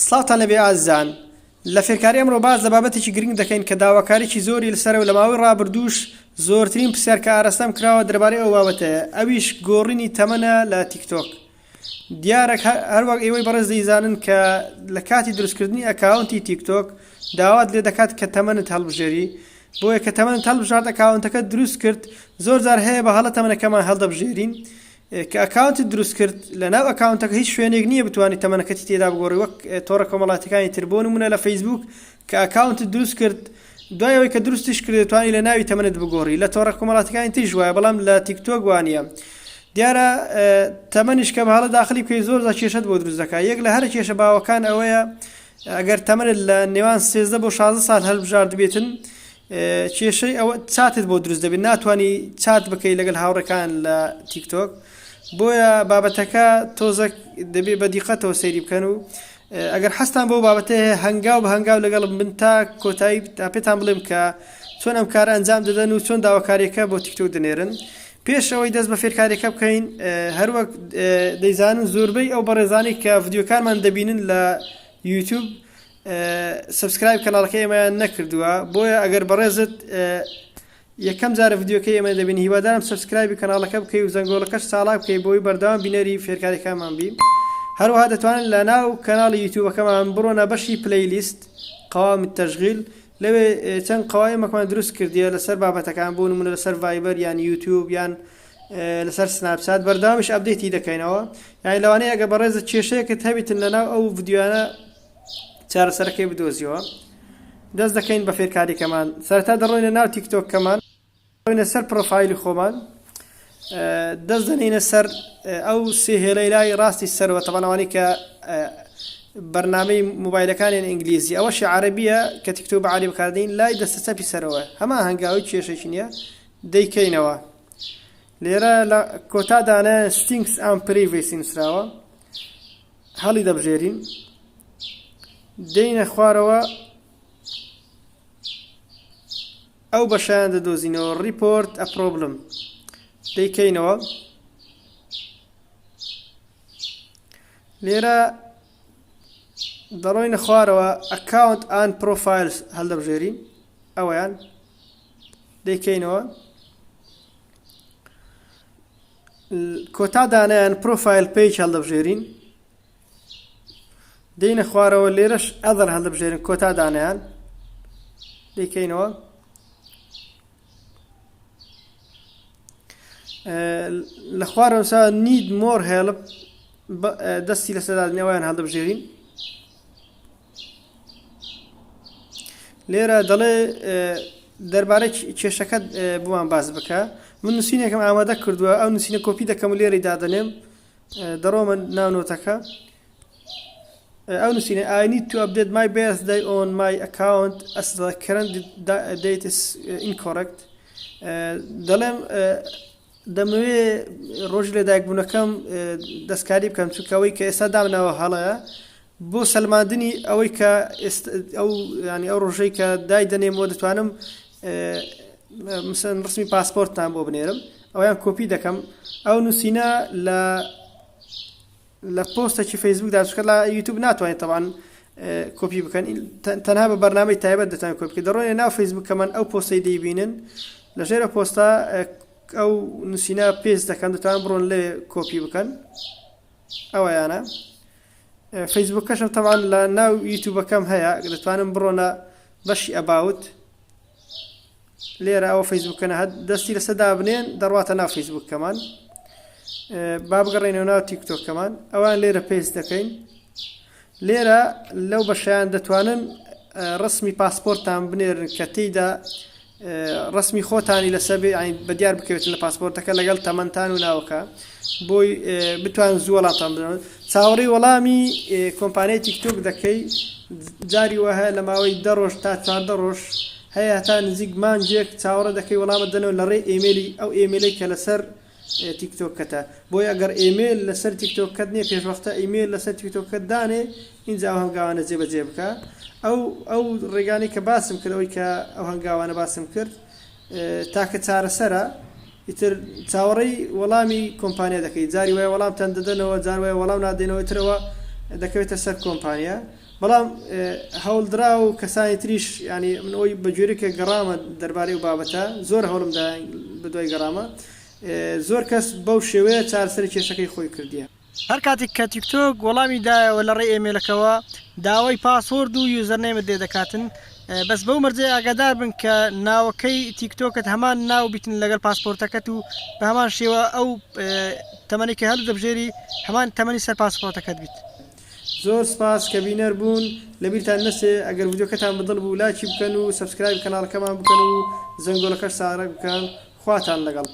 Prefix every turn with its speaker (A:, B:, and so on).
A: سڵاوتان لێبێ ئازیزان لە فێرکاری ئەمڕۆ باس لە بابەتێکی گرنگ دەکەین کە داواکاریی زۆری لەسەرە و لە ماوەی ڕابردووش زۆرترین پرسیار کە ئاراستەم کراوە دەربارەی ئەو بابەتەیە ئەویش گۆڕینی تەمەنە لە تیکتۆک دیارە هەروەک ئێوەی بەڕێز دەیزانن کە لە کاتی دروستکردنی ئەکاونتی تیکتۆک داوات لێ دەکات کە تەمەنت هەڵبژێری بۆیە کە تەمەنت هەڵبژارد ئەکاونتەکە دروست کرد زۆر جار هەیە بە هەڵە تەمەنەکەمان هەڵدەبژێرین کە ئەکاونتت دروست کرد لەناو ئەکاونتەکە هیچ شوێنێک نییە بتوانیت تەمەنەکەتی تێدا بگۆڕی وەک تۆڕە کۆمەڵاتەکانی تر بۆ نمونە لە فەیسبوک کە ئەکاونتت دروست کرد دوای ئەوەی کە دروستیش کرد دەتوانی لە ناوی تەمەنت بگۆڕی لە تۆڕە کۆمەڵاتەکانی تریش وایە بەڵام لە تیکتۆک وانە دیارە تەمەنیش کە بە هەڵە داخلی بکەی زۆر زۆر کێشەت بۆ دروست دەکات یەک لە هەرە کێشە باوەکان ئەوەیە ئەگەر تەمەنت لە نێوان 13 بۆ 16 سال هەلبژارد بێتن کێشەی ئەوە چاتت بۆ دروست دەبێت ناتوانانی چات بکەی لەگەل هاوڕێکان لە تیکتۆک بۆیە بابەتەکە تۆزەک دەبێت بە دیقەتەوە سەیری بکەن و ئەگەر حەستان بۆ بابەتە هەنگاو بە هەنگاو لەگەڵم بن تا کۆتایی تا پێتان بڵێم کە چۆن ئەم کارە ئەنجام دەدەن و چۆن داواکاریەکە بۆ تیکتۆک دەنێرن پێش ئەوەی دەست بە فێرکاریەکە بکەین هەروەک دەیزانن زۆربەی ئەو بەڕێزانەی کە ڤیدیۆکانمان دەبینن لە یوتیوب subscribe کەناڵەکەی ئێمەیان نەکردووە بۆیە ئەگەر بەڕێزت یەکەم جارە ڤیدیۆکەی ئێمە دەبینی هیوادارم subscribe ی کەناڵەکە بکەی و زەنگۆڵەکەش چاڵاک بکەی بۆی بەردەوام بینەری فێرکاریەکانمان بی هەروەها دەتوانن لە ناو کەناڵی یوتیوبەکەمان بڕۆنە بەشی playlist قوائم التشغيل لەوێ چەند قەوایمەکمان دروست کردیە لەسەر بابەتەکان بۆ نمونە لەسەر ڤایبەر یان یوتیوب یان لەسەر سناپچات بەردەوامیش update ی دەکەینەوە یانی لەوانەیە ئەگە بەڕێزت کێشەیەکت هەبیتن لەناو ئەو ڤیدیۆیانە چارەسەرەکەی بدۆزیەوە دەست دەکەین بە فێرکاریکەمان سەرەتا دەڕۆینە ناو تیکتۆکەمان دەڕۆینە سەر پرۆفایلی خۆمان دەست دەنینە سەر ئەو سێ هێڵەی لای ڕاستی سەرەوە تەبانەوانی کە بەرنامەی موبایلەکانیان ئینگلیزی ئەوەشی عەرەبیە کە تیکتۆک بە عەرەبی بەکاردێنین لای دەستە چەپی سەرەوە هەمان هەنگاوی کێشێکی نییە دەیکەینەوە لێرە لە کۆتا دانە settings and privacy نووسراوە هەڵی دەبژێرین دێینە خوارەوە ئەو بەشیان دەدۆزینەوە report a problem دەیکەینەوە لێرە دەڕۆینە خوارەوە account and profiles هەڵدەبژێرین ئەویان دەیکەینەوە کۆتا دانیان profile page هەڵدەبژێرین دێینە خوارەوە لێرەش other هەڵدەبژێرین کۆتا دانیان دەیکەینەوە لە خوارەوە need more help دەستی لەسەدادنەوەیان هەڵدەبژێرین لێرە دەڵێ دەربارەی کێشەکەت بۆمان باس بکە من نووسینێکم ئامادە کردووە ئەو نووسینە کۆپی دەکەم و لێرەی دادەنێم دەڕۆمە ناو نۆتەکە ئەو نووسینە I need to update my birthday on my account as the current date is incorrect دەڵێم دەمەوێ ڕۆژی لەدایکبوونەکەم دەستکاری بکەم چونکە ئەوەی کە ئێستا دامناوە هەڵەیە بۆ سەلماندنی ئەوەی کە ئەو ینی ئەو ڕۆژەی کە دای دەنێمەوە دەتوانم مثلەن ڕسمی پاسپۆرتتان بۆ بنێرم ئەویان کۆپی دەکەم ئەو نووسینە لە لە پۆستێکی فەیسبوکدا چونکە لە یوتیوب ناتوانێت تەوان کۆپی بکەن تەنها بە بەرنامەی تایبەت دەتوانێت کۆپی بکەن دەڕۆینە ناو فەیسبوکەمان ئەو پۆستەی دەیبینن لە ژێرە پۆستە ئەو نووسینە paste دەکەن دەتوان بڕۆن لێ کۆپی بکەن ئەوەیانە فەیسبوکەشم تەوان لە ناو یوتیوبەکەم هەیە دەتوانم بڕۆنە بەشی about لێرە ئەوە فەیسبوکەنە هەر دەستی لەسەر دابنێن دەڕواتە ناو فەیسبوکەمان با بگەڕێنەوە ناو تیکتۆکەمان ئەوان لێرە paste دەکەین لێرە لەو بەشیان دەتوانن ڕسمی پاسپۆرتتان بنێرن کە تێیدا ڕسمی خۆتانی لەسەر بێ بە دیار بکەوێتن لە پاسپۆرتەکە لەگەڵ تەمەنتان و ناوەکە بۆی بتوان زوو وەڵامتان بدەن چاوەڕێی وەڵامی کۆمپانیای تیکتۆک دەکەی جاری وە هەیە لە ماوەی دە ڕۆژ تا 14 ڕۆژ هەیە هەتا نزیک مانگێک چاوەڕێ دەکەی وەڵامت دەنەوە لە ڕێی ئێمێلی ئەو ئێمێلەی کە لەسەر تیکتۆکەتە بۆیە ئەگەر ئێمێل لەسەر تیکتۆکەت نییە پێشوەختە ئیمێل لەسەر تیکتۆکەت دانێ ئینجا ئەو هەنگاوانە جێبەجێ بکە ئەو ئەو ڕێگانەی کە باسم کرد ئەوەی کە ئەو هەنگاوانە باسم کرد تاکە چارەسەرە ئیتر چاوەڕێی وەڵامی کۆمپانیا دەکەی جاری وایە وەڵامتان دەدەنەوە جار وایە وەڵام نادەنەوە ئیترەوە. دەکەوێتە سەر کۆمپانیا بەڵام هەوڵدرا و کەسانی تریش ینی من ئەوی بە گوێرەی کە گەڕامە دەربارەی ئەو بابەتە زۆر هەوڵمدا بەدوای گەڕامە زۆر کەس بەو شێوەیە چارەسەری کێشەکەی خۆی کردیە. هەر کاتێک کە تیکتۆک وەڵامی دایەوە لە ڕێی ئێمێلەکەوە داوای password و username ت لێ دەکاتن بەس بەو مەرجەی ئاگادار بن کە ناوەکەی تیکتۆکت هەمان ناو بیتن لەگەڵ پاسپۆرتەکەت و بە هەمان شێوە ئەو تەمەنی کە هەڵدەبژێری هەمان تەمەنی سەر پاسپۆرتەکەت بیت. زۆر سپاس کە بینەر بوون لەبیرتان نەچێ ئەگەر ڤیدیۆکەتان بەدڵ بوو لایکی بکەن و subscribe کەناڵەکەمان بکەن و زەنگۆڵەکەش ساڕێک بکەن خواتان لەگەڵ.